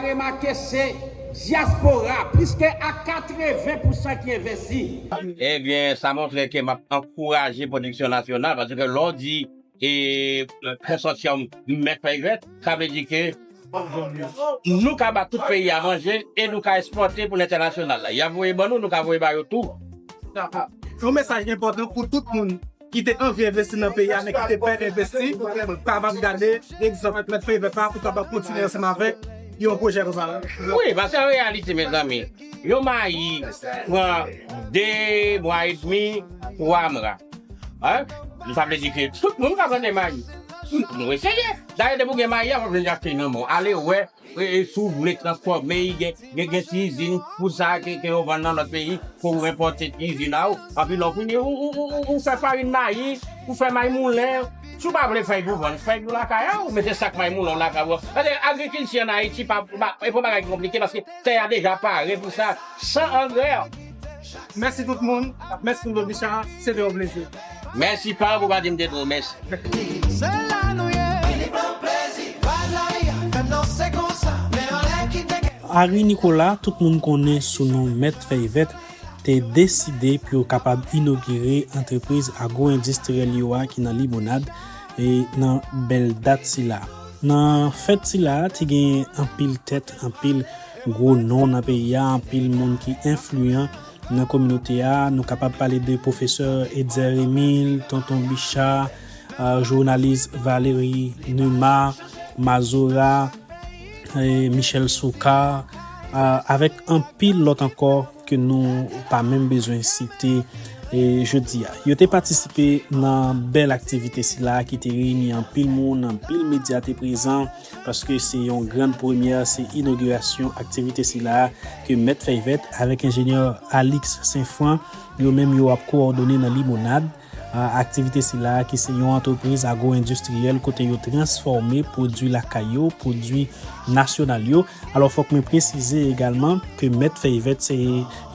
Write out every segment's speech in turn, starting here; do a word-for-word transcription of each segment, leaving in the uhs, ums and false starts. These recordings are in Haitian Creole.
Remake se dyaspora, plis ke a katreven pousan ki envesti. Ebyen, sa montre ke m ap ankouraje pwodiksyon nasyonal, paske lè w di e konsòsyòm Mèt Fèy Vèt, sa vle di ke nou ka ba tout peyi a manje e nou ka ekspòte pou lentènasyonal la. Y ap voye ban nou, nou ka voye ba yo tou. Yon mesaj enpòtan pou tout moun ki te anvi envesti nan peyi a, men ki te pè envesti, kapab gade egzanp Mèt Fèy Vèt la pou kapab kontinye ansanm avèk yon pwojè konsa. Wi, paske an reyalite, mezanmi, yon mayi pran de mwa edmi, twa mwa. Hein? Sa vle di ke tout moun ka plante mayi. Nou eseye. Dayè, depi w gen mayi a, w ap jwenn achte nan men w. Ale wè, e, e, si w vle transfòme, gen, gen, gen ti izin pou sa ke, ke yo vann nan lòt peyi, pou w enpòte ti izin a w. Anpi lè w fini, ou, ou, ou, ou, ou fè farin mayi, ou fè mayi moulen. Si w pa vle fèy pou vann, fèy pou lakay a w, mete sak mayi moulen w lakay ou. Paske agrikilti ann Ayiti, pa, pa, e pa bagay ki konplike, paske tè a deja pare pou sa, san angrè. Mèsi tout moun. Mèsi Tonton Bicha. Se te yon plezi. Mèsi pa w pou pa di m te twò mèsi. Se la nou ye. Vini pran plezi. Vibe la ye. Fè m danse konsa. Men anlè kite gen. Harry Nicolas, tout moun konnen sou non Mèt Fèy Vèt, te deside pou yo kapab inogire antrepriz agwo-endistriyèl yo a ki nan Limonad e nan bèl dat sila. Nan fèt sila, te gen anpil tèt, anpil gwo non nan peyi a, anpil moun ki enfliyan nan kominote a. Nou kapab pale de pwofesè Etzer Emile, Tonton Bicha, jounalis Valery Numa, Mazora, Michel Soukar, avèk anpil lòt ankò ke nou pa menm bezwen site jodi a. Yo te patisipe nan bèl aktivite sila ki te reyini anpil moun, anpil medya te prezan, paske se yon grann premyè, se inogirasyon aktivite sila ke Mèt Fèy Vèt avèk enjenyè Alix Saint-Franc, yo menm yo ap kowòdone nan Limonad. Aktivite sila ki se yon antrepriz agwo-endistriyèl kote yo transfòme pwodui lakay yo, pwodui nasyonal yo. Alò, fòk mwen presize egalman ke Mèt Fèy Vèt se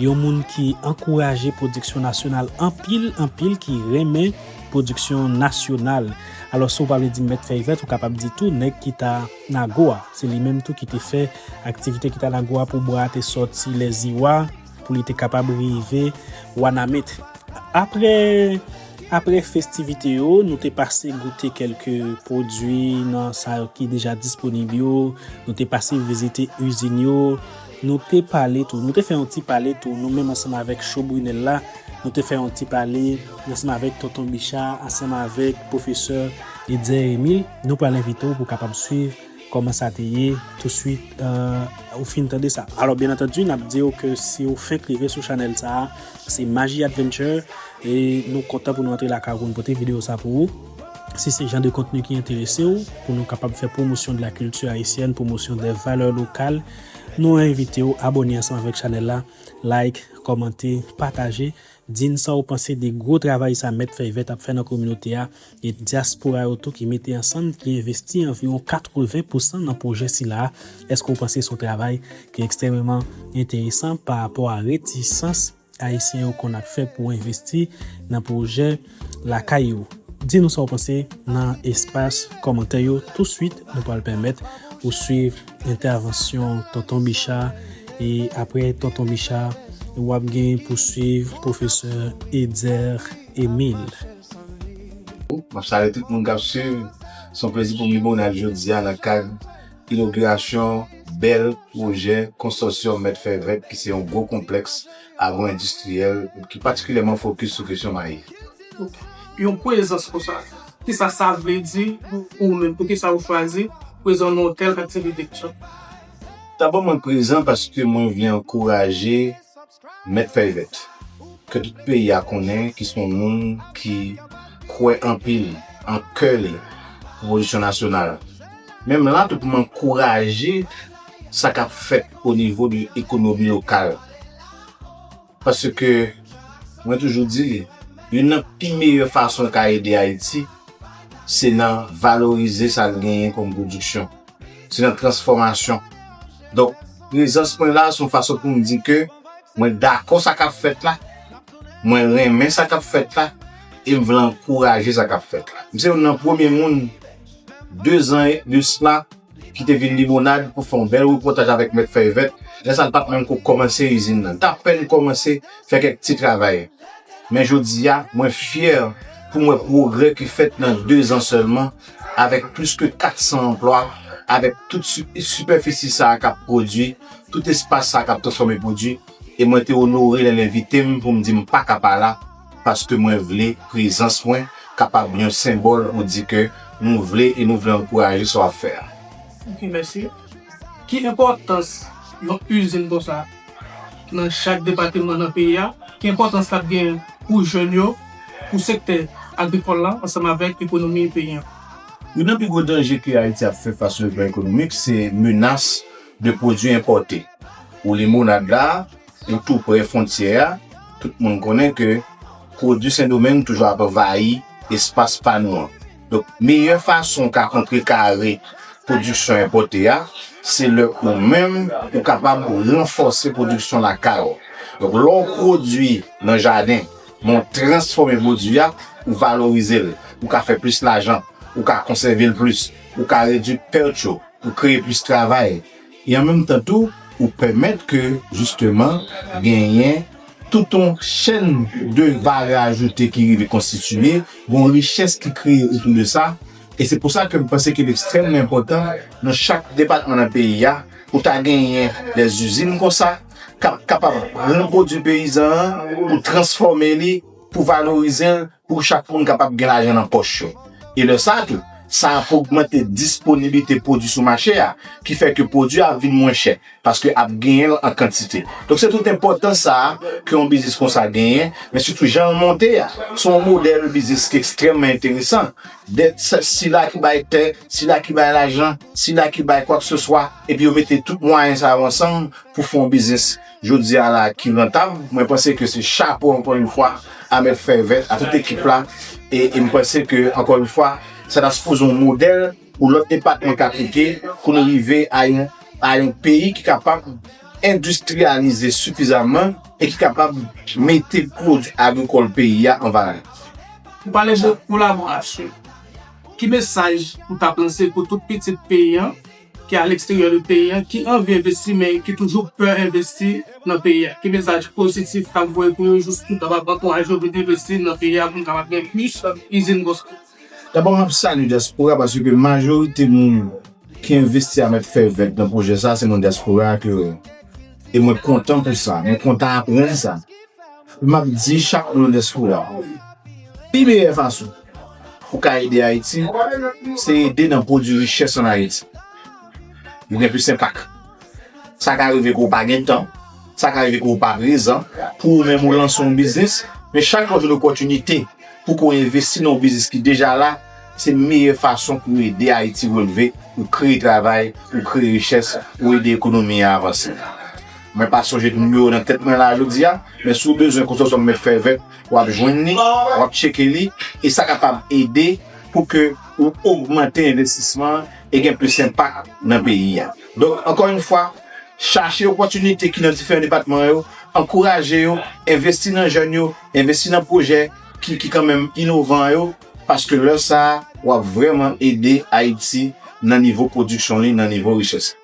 yon moun ki ankouraje pwodiksyon nasyonal anpil, anpil, ki renmen pwodiksyon nasyonal. Alò, sa w pa vle di Mèt Fèy Vèt, ou kapab di tou nèg ki ta nan agwo a. Se li menm tou ki te fè aktivite ki ta nan agwo a pou bwa a te sòti Lèziwa, pou li te kapab rive Wanament. Apre, apre festivite yo, nou te pase goute kèlke pwodui nan sa ki deja disponib yo, nou te pase vizite izin yo, nou te pale tou, nou te fè yon ti pale tou, nou menm ansanm avèk Cho Brunel la, nou te fè yon ti pale ansanm avèk Tonton Bicha, ansanm avèk pwofesè Etzer Emile. Nou pral envite w pou w kapab swiv kòman sa te ye touswit ou fin tande sa. Alò, byen antandi, n ap di w ke si w fenk rive sou chanèl sa a, se Maji Adventure, e nou kontan pou nou antre lakay ou pou nou pote videyo sa pou ou. Si se jan de kontni ki enterese w, pou nou kapab fè promosyon de la culture haïtienne, promosyon de valè lokal, nou envite w abòne ansanm avèk chanèl la, like, kòmante, pataje. Di n sa w panse de gwo travay sa Mèt Fèy Vèt ap fè nan kominote a, e dyaspora yo tou ki mete ansanm, ki envesti anviwon katreven pousan nan pwojè sila a. Èske w panse se yon travay ki ekstrèmeman enteresan pa rapò a retisans Ayisyen yo konn ap fè pou envesti nan pwojè lakay yo? Di nou sa w panse nan espas kòmantè yo. Touswit, nou pral pèmèt ou swiv entèvansyon Tonton Bicha, e apre Tonton Bicha, w ap gen pou swiv pwofesè Etzer Emile. M ap salye tout moun k ap swiv. Se yon plezi pou m Limonad jodi a nan kad inogirasyon bèl pwojè konstòsyon Mèt Fèy Vèt ki se yon gwo konplèks agwo-endistriyèl ki patikilyèman fokis sou kesyon mayi. Yon prezans konsa, kisa sa vle di pou ou menm? Poukisa ou chwazi prezan nan yon tèl aktivite konsa? Dabò, mwen prezan paske mwen vle ankouraje Mèt Fèy Vèt, ke tout peyi a konnen, ki se yon moun ki kwè anpil an kè li pou pwodiksyon nasyonal. Menm la tou pou m ankouraje sa k ap fèt o nivo de ekonomi lokal. Paske mwen toujou di li, youn nan pi meyè fason l ka ede Ayiti, se nan valorize sa l genyen kòm pwodiksyon. Se nan transfòmasyon. Donk, prezans mwen la, se yon fason pou m di ke mwen dakò sa k ap fèt la, mwen renmen sa k ap fèt la, e m vle ankouraje sa k ap fèt la. M se youn nan premye moun, de zan de sila, ki te vin Limonad pou fè yon bèl repòtaj avèk Mèt Fèy Vèt. Lè sa a, l pa t menm ko kòmanse izin nan. L t apèn kòmanse fè kèk ti travay. Men jodi a, mwen fyè pou m wè pwogrè ki fèt nan dezan sèlman, avèk plis ke katsan anplwa, avèk tout si-, sipèfisi sa a k ap pwodui, tout espas sa a k ap transfòme pwodui, e mwen te onore lè l envite m pou m di m pa ka pa la, paske mwen vle prezans mwen kapab yon senbòl pou di ke nou vle e nou vle ankouraje sa w ap fè a. Ok, mèsi. Ki enpòtans yon izin konsa nan chak depatman nan peyi a? Ki enpòtans l ap gen pou jèn yo, pou sektè agrikòl la, ansanm avèk ekonomi peyi a? Youn nan pi gwo danje ke Ayiti ap fè fas sou le plan ekonomik, se menas de pwodui enpòte. Ou limonad la, ou tou prè fwontyè a, tout moun konnen ke pwodui Sendomeng toujou ap anvayi espas pa nou an. Donk, meyè fason w ka kontrekare pwodiksyon enpòte a, se lè ou menm ou kapab ranfòse pwodiksyon lakay ou. Donk, lè w pwodui nan jaden, men w transfòme pwodui a, ou valorize l, ou ka fè plis lajan, ou ka konsève l plis, ou ka redui pèt yo, ou kreye plis travay. E an menm tan tou, ou pèmèt ke, jisteman, genyen tout yon chèn de valè ajoute ki rive konstitiye, yon richès ki kreye otou de sa. E se pou sa ke m panse ke l ekstrèmman enpòtan nan chak depatman nan peyi a, pou ta genyen dè izin konsa, k ap kapab pran pwodui peyizan an, pou transfòme li, pou valorize l, pou chak moun kapab gen lajan nan pòch yo. E lè sa a tou, sa ap ogmante disponiblite pwodui sou mache a, ki fè ke pwodui a ap vin mwen chè, paske ap genyen l an kantite. Donk, se tout enpòtans sa a ke yon biznis konsa genyen, men sitou jan l monte a. Se yon modèl biznis ki ekstrèmman enteresan. Dèt, sila ki bay tè, sila ki bay lajan, sila ki bay kwakseswa, epi yo mete tout mwayen sa yo ansanm pou fè yon biznis jodi a la ki rantab. Mwen panse ke se chapo ankò yon fwa a Mèt Fèy Vèt, a tout ekip la, e, e m panse ke, ankò yon fwa, sa ta sipoze yon modèl pou lòt depatman k aplike, pou nou rive a yon, a yon peyi ki kapab endistriyalize sifizaman e ki kapab mete pwodui agrikòl peyi a an valè. Ou pale de kolaborasyon. Ki mesaj ou t ap lanse pou tout pitit peyi a, ki a leksteryè de peyi a, ki anvi envesti, men ki toujou pè envesti nan peyi a? Ki mesaj pozitif k ap voye pou yo, jis pou kapab ankouraje yo vin envesti nan peyi a, pou n kapab gen plis izin konsa? Dabò, m ap salye dyaspora, paske majorite moun ki envesti a Mèt Fèy Vèt nan pwojè sa, se moun dyaspora ke yo ye. E mwen kontan pou sa, mwen kontan aprann sa. M ap di chak moun nan dyaspora, pi meyè fason pou ka ede Ayiti, se ede nan pwodui richès ann Ayiti. Ou gen plis enpak. Sa ka rive ke w pa gen tan, sa ka rive ke w pa prezan, pou ou menm ou lanse yon biznis, men chak lè w jwenn opòtinite pou ke w envesti nan yon biznis ki deja la, se meyè fason pou w ede Ayiti releve, ou kreye travay, ou kreye richès, ou ede ekonomi a avanse. Mwen pa sonje nimewo nan tèt mwen la jodi a, men si w bezwen konsomasyon Mèt Fèy Vèt, w ap jwenn li, w ap tcheke li, e sa kapab ede pou ke ou ogmante envestisman an e gen plis enpak nan peyi a. Donk, ankò yon fwa, chache opòtinite ki nan diferan depatman yo, ankouraje yo, envesti nan jèn yo, envesti nan pwojè ki, ki kanmenm inovan yo, paske lè sa a, w ap vrèman ede Ayiti nan nivo pwodiksyon li, nan nivo richès.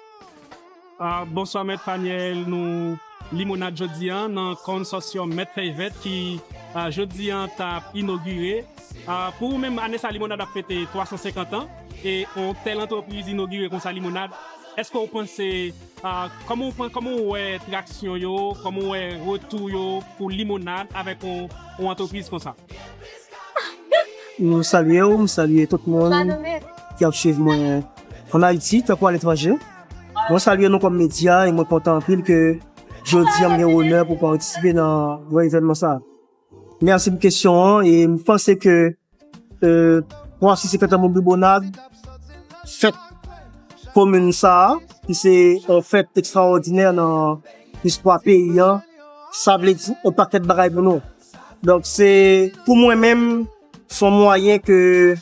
Ah, bonswa, Mèt Panyèl. Nou Limonad jodi a nan konsòsyòm Mèt Fèy Vèt ki, ah, jodi a t ap inogire. Ah, pou ou menm, ane sa, Limonad ap fete twa san senkant an. E yon tèl antrepriz inogire konsa, Limonad, èske w panse, ah, kòman w pan-, kòman w wè traksyon yo, kòman w wè retou yo pou Limonad avèk yon, yon antrepriz konsa? Nou salye w, m salye tout moun ki ap swiv mwen ann Ayiti, tankou aletranje. Mwen salye nou kòm medya e mwen kontan anpil ke jodi a m gen onè pou patisipe nan gran evènman sa a. Mèsi pou kesyon an e m panse ke, euh, twa san senkant an Limonad, fèt komin sa a, ki se yon fèt ekstraòdinè nan istwa peyi an, sa vle di yon pakèt bagay pou nou. Donk, se, pou mwen menm, se yon mwayen ke,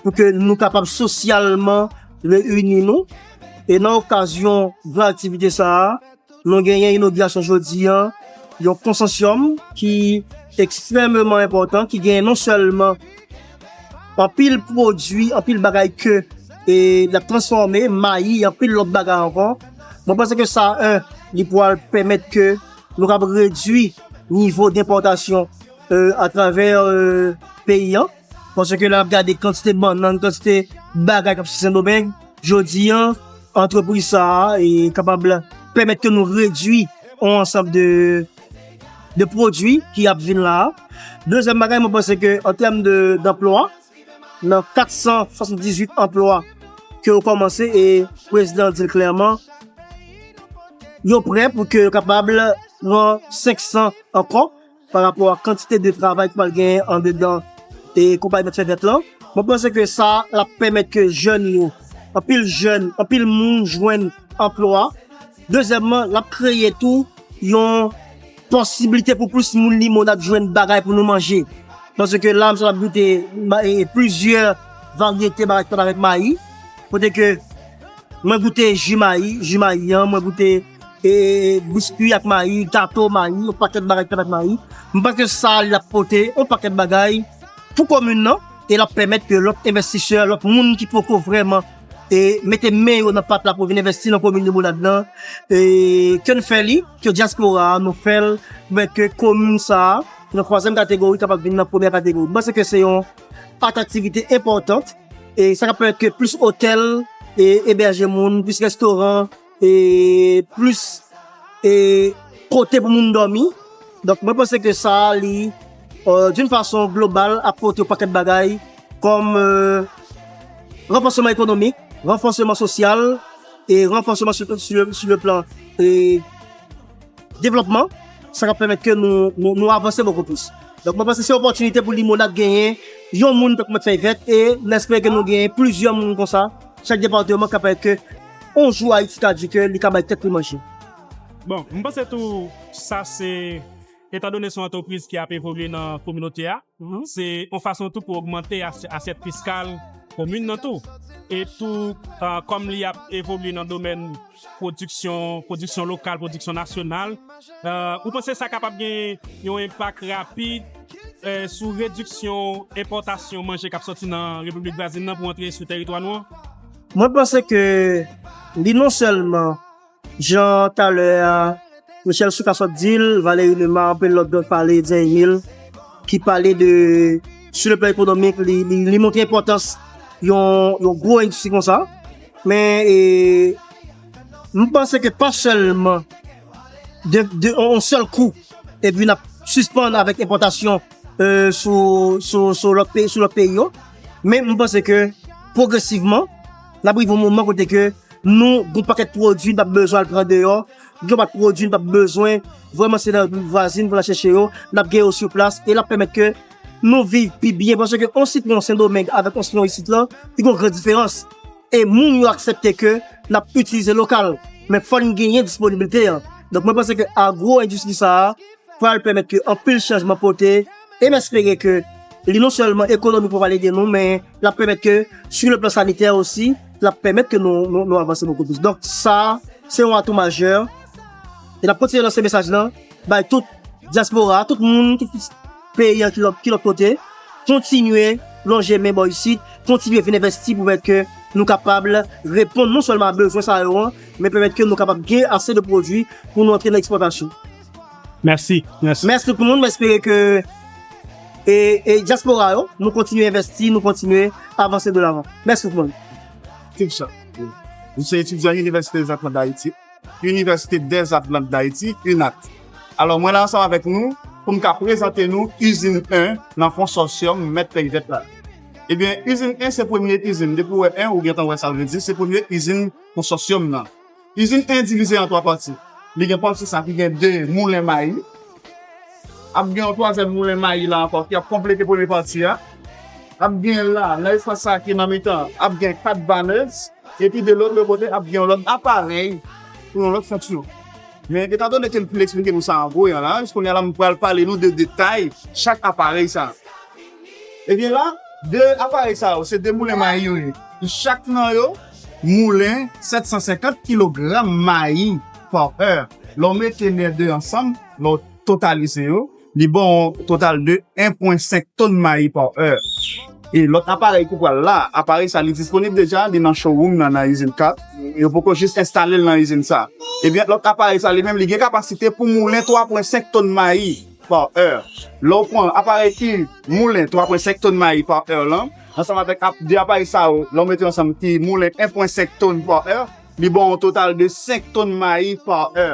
pou ke nou kapab sosyalman reyini nou. E nan okazyon gran aktivite sa a, nou genyen inogirasyon jodi a, yon konsosyòm ki ekstrèmeman enpòtan, ki genyen non sèlman anpil pwodui, anpil bagay ke e l ap transfòme mayi, anpil lòt bagay ankò. Mwen panse ke sa, en, li pral pèmèt ke nou kab redui nivo denpòtasyon, e, atravè, e, peyi an. Paske lè n ap gade kantite bannann, kantite bagay k ap soti Sendomeng, jodi an, antrepriz sa a, e, kapab pèmèt ke nou redui yon ansanm de, de pwodui ki ap vin la a. Dezyèm bagay, mwen panse ke an tèm de, danplwa, nan kat san swasanndizuit anplwa ke yo kòmanse, e prezidan di l klèman, yo prè pou ke yo kapab pran senk san ankò pa rapò a kantite de travay ki pral genyen andedan, e, konpayi Mèt Fè Vèt lan. Mwen panse ke sa l ap pèmèt ke jèn yo, anpil jèn, anpil moun jwenn anplwa. Dezyèmman, l ap kreye tou yon posiblite pou plis moun Limonad jwenn bagay pou nou manje. Paske la, m ap goute ma- e, plizyè varyete bagay ki fèt avèk mayi. Kote ke mwen goute ji mayi, ji mayi an, mwen goute, e, biskwi ak mayi, gato mayi, yon pakèt bagay ki fèt ak mayi. M panse sa l ap pote yon pakèt bagay pou komin nan, e l ap pèmèt ke lòt envestisè, lòt moun ki poko vrèman, e, mete men yo nan pat la pou vin envesti nan komin Limonad lan, e, ke n fè li, ke dyaspora a, nou fè l, pou pèmèt ke komin sa a, nan twazyèm kategori, kapab vin nan premyè kategori. M panse ke se yon atraktivite enpòtan, e sa ka pèmèt ke plis otèl, e, ebèje moun, plis restoran, e plis, e, kote pou moun dòmi. Donk, mwen panse ke sa a, li, e, d'une façon globale, ap pote yon pakèt bagay kòm, e, ranfòsman ekonomik, ranfòsman sosyal, e ranfòsman sou, sou, sou le plan, e, devlòpman, sa k ap pèmèt ke nou, nou, nou avanse bokou plis. Donk, mwen panse se opòtinite pou Limonad genyen yon moun tankou Mèt Fèy Vèt, e n espere ke nou genyen plizyè moun konsa, chak depatman, k ap pèmèt ke yon jou Ayiti ka di ke li ka bay tèt li manje. Bon, m panse tou, sa se, etandone se yon antrepriz ki ap evolye nan kominote a, se yon fason tou pou ogmante asyèt fiskal komin nan tou. E tou, kòm li ap evolye nan domèn pwodiksyon, pwodiksyon lokal, pwodiksyon nasyonal, ou panse sa kapab gen yon enpak rapid sou rediksyon enpòtasyon manje k ap sòti nan repiblik vwazin nan pou antre sou tèritwa nou an? Mwen panse ke li non sèlman, jan talè a Michel Souka sot di l, Valéry Numa, anpil lòt donk pale, Edien Emile, ki pale de, sou le plan ekonomik, li, li, li montre enpòtans yon, yon gwo endistri konsa. Men, e, m panse ke pa sèlman de, de, yon sèl kou, epi n ap sispann avèk enpòtasyon, e, sou, sou, sou lòt peyi, sou lòt peyi yo. Men m panse ke pwogresivman, n ap rive yon moman kote ke nou, gon pakèt pwodui n p ap bezwen al pran deyò, gon pakèt pwodui n p ap bezwen vrèman se nan repiblik vwazin pou n al chèche yo, n ap gen yo sou plas, e l ap pèmèt ke nou viv pi byen, paske yon sitwon Sendomeng avèk yon sitwon isit lan, li gon gran diferans. E moun yo aksepte ke n ap itilize lokal, men fò n genyen disponiblite an. Donk mwen panse ke agwo endistri sa a pral pèmèt ke anpil chanjman pote, e m espere ke li non sèlman ekonomik pou pral ede nou, men l ap pèmèt ke, sou le plan sanitè osi, l ap pèmèt ke nou, nou, nou avanse bokou plis. Donk sa, se yon atou majè. E n ap kontinye lanse mesaj lan bay tout dyaspora, tout moun, tout peyi an ki lòt, ki lòt kote, kontinye lonje men bò isit, kontinye vin envesti pou pèmèt ke nou kapab reponn non sèlman a bezwen sa yo an, men pèmèt ke nou kapab gen ase de pwodui pou nou antre nan ekspòtasyon. Mèsi. Mèsi. Mèsi tout moun, m espere ke e, e dyaspora yo, nou kontinye envesti, nou kontinye avanse de lavan. Mèsi tout moun. Steve Chan. Ou se etidyan Inivèsite Dèzatlant Dayiti, Université des Atlantes d'Haïti, UNAT. Alò, mwen la ansanm avèk nou pou m ka prezante nou izin en nan konsòsyòm Mèt Fèy Vèt la. Ebyen, izin en se premye izin. Depi w wè en, ou gentan wè sa vle di, se premye izin konsòsyòm nan. Izin en divize an twa pati. Li gen pati sa ki gen de moulen mayi. Ap gen yon twazyèm moulen mayi la ankò ki ap konplete premye pati a. Ap gen la, nan espas sa ki nan mitan, ap gen kat banèz. Epi de lòt kote, ap gen yon lòt aparèy pou yon lòt fonksyon. Men etandone ke l fin eksplike nou sa an gwo jan la, kounye a la m pral pale nou de detay chak aparèy sa. Ebyen la, de aparèy sa yo, se de moulen mayi yo ye. Chak nan yo moulen sèt san senkant kilogram mayi pa è. Lè w mete lè de ansanm, lè w totalize yo, li ba w yon total de en pwen senk tonn mayi pa è. E lòt aparèy ki pral la, aparèy sa li disponib deja, li nan showroom nan, nan izin kat. Yo poko jis enstale l nan izin sa. Ebyen, lòt aparèy sa li menm, li gen kapasite pou moulen twa pwen senk tonn mayi pa è. Lè w pran aparèy ki moulen twa pwen senk tonn mayi pa è lan, ansanm avèk ap-, de aparèy sa yo, lè w mete yo ansanm ki moulen en pwen senk tonn pa è, li ba w yon total de senk tonn mayi pa è.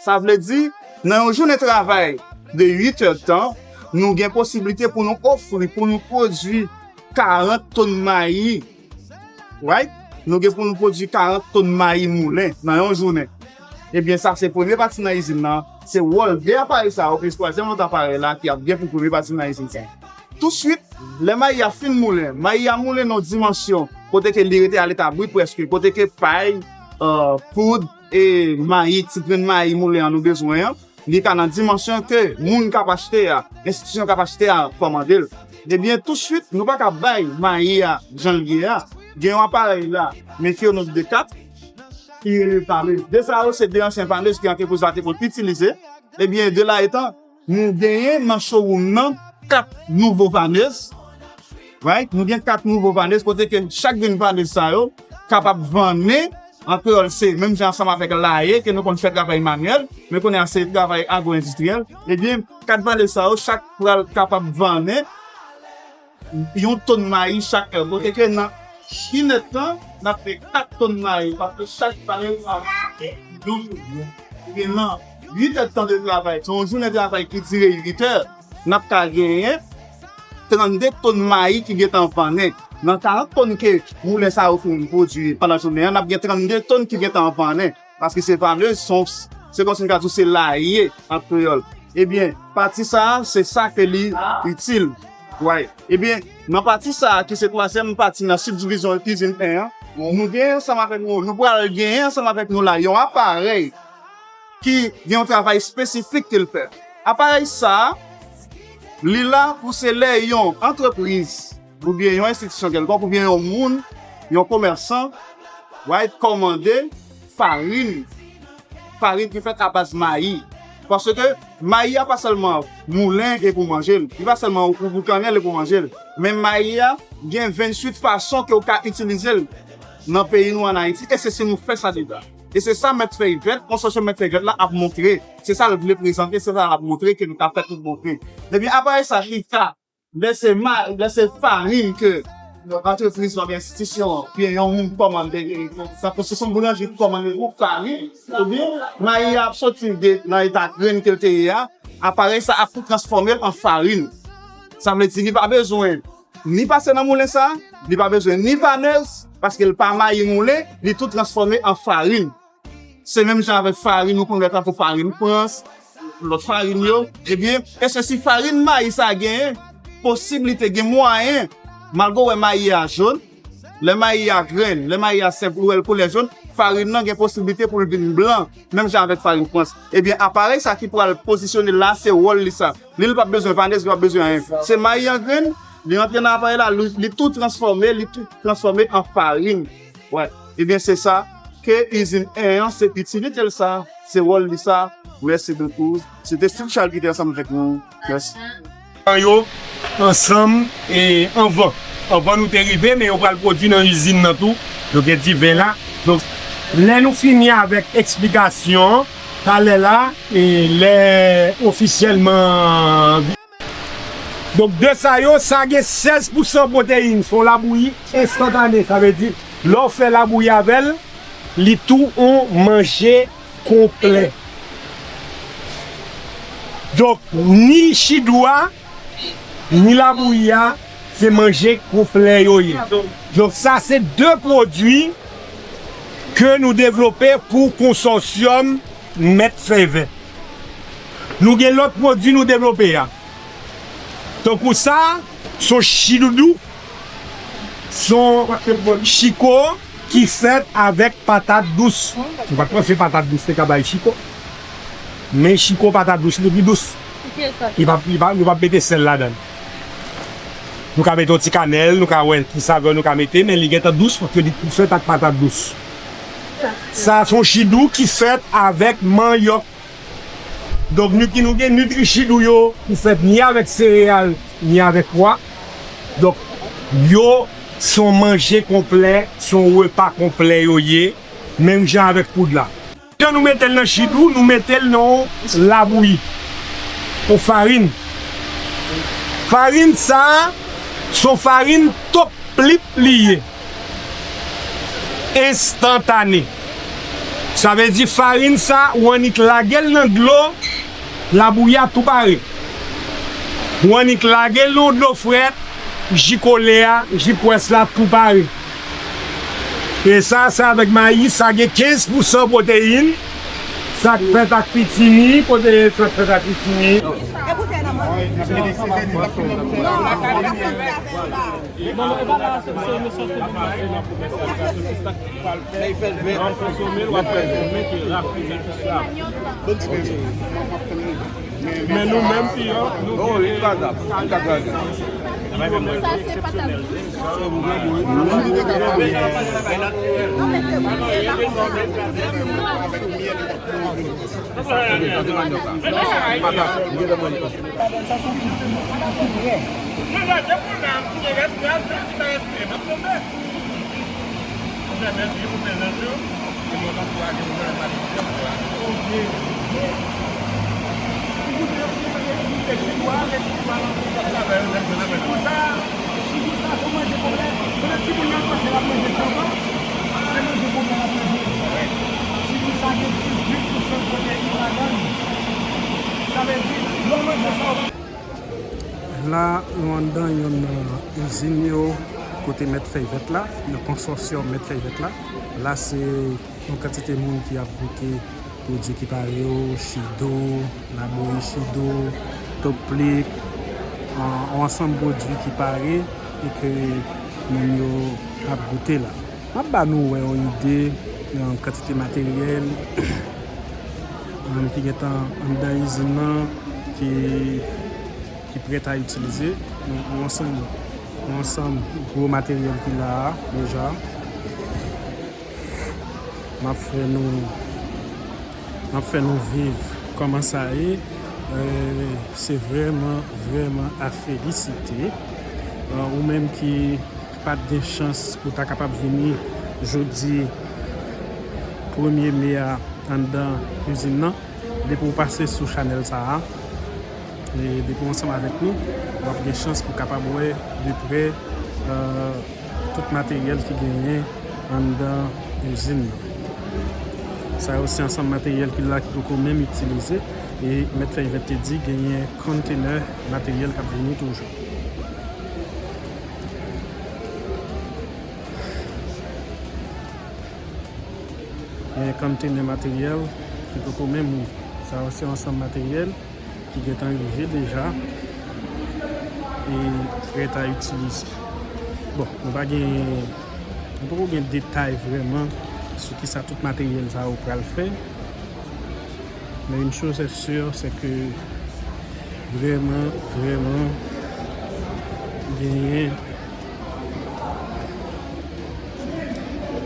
Sa vle di, nan yon jounen travay de uit èdtan, nou gen posiblite pou nou ofri, pou nou pwodui karant tonn mayi. Right? Nou gen pou nou pwodui karant tonn mayi moulen nan yon jounen. Ebyen, sa se premye pati nan izin nan. Se wòl de aparèy sa yo, plis twazyèm lòt aparèy la ki ap gen pou premye pati nan izin sa. Touswit, lè mayi a fin moulen, mayi a moulen nan yon dimansyon kote ke li rete a leta brit prèske, kote ke pay, euh, poud e mayi, ti grenn mayi moulen an nou bezwen an, li ka nan dimansyon ke moun k ap achte a, enstitisyon k ap achte a kòmande l. Ebyen, touswit, nou pa ka bay mayi a jan l ye a. Gen yon aparèy la, men ki yo nòt de kat, ki rele vanez. De sa yo, se de ansyen vanez ke antrepriz la te konn itilize. Ebyen, de la etan, nou genyen nan showroom nan kat nouvo vanez. Right? Nou gen kat nouvo vanez, kote ke chak grenn vanez sa yo kapab vannen, an kreyòl se menm jan ansanm avèk laye ke nou konn fè travay manyèl, men kounye a se travay agwo-endistriyèl. Ebyen, kat vanez sa yo, chak pral kapab vannen yon tonn mayi chak è. Kote ke nan inèdtan, n ap fè kat tonn mayi, paske chak vanez ap yon tonn. Ebyen, nan uit èdtan de travay, se yon jounen travay ki dire uit è, n ap ka genyen trannde tonn mayi ki gentan vannen. Nan karant tonn ke moulen sa yo fin pwodui pandan jounen an, n ap gen trannde tonn ki gentan vannen. Paske se vanez, se yon, se kòmsi n ka di w se laye an kreyòl. Ebyen, pati sa a, se sa ke li itil. Right. Ebyen, nan pati sa a, ki se twazyèm pati nan sibdivizyon izin en an, nou gen ansanm avèk nou, nou pral genyen ansanm avèk nou la, yon aparèy ki gen yon travay espesifik ke l fè. Aparèy sa a, li la pou se lè yon antrepriz oubyen yon enstitisyon kèlkonk, oubyen yon moun, yon komèsan, right, kòmande farin, farin ki fèt abaz mayi. Paske mayi a pa sèlman moulen e pou manje l, li pa sèlman ou boukannen l e pou manje l, men mayi a gen venntuit fason ke w ka itilize l nan peyi nou ann Ayiti, e se si nou fè sa deja. E se sa Mèt Fèy Vèt, konsorsyon Mèt Fèy Vèt la ap montre. Se sa l vle prezante, se sa l ap montre ke nou ka fè tout bon vre. Ebyen, aparèy sa, li ka, lè se ma-, lè se farin ke antrepriz oubyen enstitisyon, oubyen yon moun kòmande, tankou si se yon boulanjri ki kòmande yon farin, ebyen, mayi a ap soti de, nan eta grenn ke l te ye a, aparèy sa ap tou transfòme l an farin. Sa vle di, li pa bezwen ni pase nan moulen sa, li pa bezwen ni vanez, paske l pa mayi moulen, li tou transfòme an farin. Se menm jan avèk farin, ou konn wè tankou farin Frans, lòt farin yo. Ebyen, e se si farin mayi sa genyen posiblite, gen mwayen, malgre w wè mayi a jòn, lè mayi a grenn, lè mayi a senp, ou wè l koulè jòn, farin nan gen posiblite pou l vin blan, menm jan avèk farin Frans. Ebyen, aparèy sa ki pral pozisyone la, se wòl li sa. Li, li p ap bezwen vanez, li p ap bezwen anyen. Se mayi an grenn, li rantre nan aparèy la, li, li tou transfòme, li tou transfòme an farin. Wè. Ebyen, se sa ke izin en an, se itilite l sa, se wòl li sa. Mèsi bokou. Se te Steve Charles ki te ansanm avèk nou. Mèsi. Yo ansanm e anvan. Anvan nou te rive, men yo pral pwodui nan izin nan tou. Yo gen diven la. Donk, lè nou fini avèk eksplikasyon an, talè la, e lè ofisyèlman. Donk, de sa yo, sa gen sèz pousan pwoteyin. Se yon labouyi enstantane. Sa vle di, lè w fè labouyi avè l, li tou yon manje konplè. Donk, ni chidou a, ni labouyi a, se manje konplè yo ye. Donk, sa se de pwodui ke nou devlope pou konsòsyòm Mèt Fèy Vèt. Nou gen lòt pwodui nou devlope a. Tankou sa, se yon chidoudou, se yon chiko ki fèt avèk patat dous. Nou pa t panse patat dous te ka bay chiko. Men chiko patat dous, li pi dous. Li pa, li pa, nou pa mete sèl ladan l. Nou ka mete yon ti kanèl, nou ka wè ki savè nou ka mete, men li gentan dous paske li tou fèt ak patat dous. Sa se yon chidou ki fèt avèk manyòk. Donk, nou ki nou gen nitrichidou yo ki fèt ni avèk sereyal, ni avèk pwa. Donk, Yo, se yon manje konplè, se yon repa konplè yo ye, menm jan avèk poud la. Kan nou mete l nan chidou, nou mete l nan yon labouyi, yon farin. Farin sa a, se yon farin top plip li ye. Enstantane. Sa vle di farin sa, ou annik lage l nan dlo, labouyi a tou pare. Ou annik lage l nan dlo frèt, ji kole a, ji pwès la, tou pare. E sa, se avèk mayi, sa gen kenz pousan pwoteyin. Sa k fèt ak pitimi, kote sa k fèt ak pitimi. Men nou menm fi yo, nou vini. Sa se patat. La, nou anndan youn nan izin yo, kote mèt fèy vèt la, nan konsòsyòm mèt fèy vèt la. La, se yon kantite moun ki ap goute pwodui ki pare yo, chido, labouyi chido, top plip, an, yon ansanm pwodui ki pare e ke moun yo ap goute la. M ap ba nou wè yon ide, yon kantite materyèl, um, ki gentan anndan izin nan, ki, ki prèt a itilize. Yon, yon ansanm, yon ansanm gwo materyèl ki la a deja. M ap fè nou, m ap fè nou viv kòman sa ye. Eh, se vrèman, vrèman a felisite. Eh, ou menm ki pa t gen chans pou w ta kapab vini jodi premye me a anndan izin nan, depi w pase sou chanèl sa a, e depi w ansanm avèk nou, w ap gen chans pou w kapab wè de prè, eh, tout materyèl ki genyen anndan izin nan. Sa yo se ansanm materyèl ki la ki poko menm itilize, e mèt fèy vèt te di genyen kontenè materyèl k ap vini toujou. Genyen kontenè materyèl ki poko menm rive. Sa yo se ansanm materyèl ki gentan rive deja e prèt a itilize. Bon, nou pa gen, nou poko gen detay vrèman sou kisa tout materyèl sa yo pral fè. Men une chose est sûre, c'est que vrèman, vrèman genyen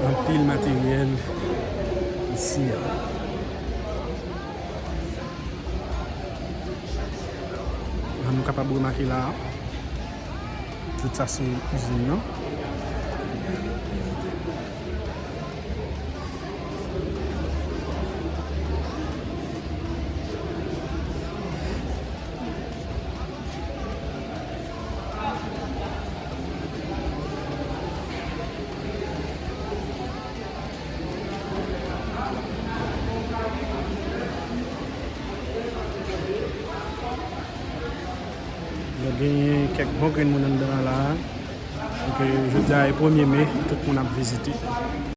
anpil materyèl isi a. Jan nou kapab remake la a, tout sa se izin nan. Yo genyen kèk bon grenn moun anndan an la a. Donk, jodi a e premye me, tout moun ap vizite.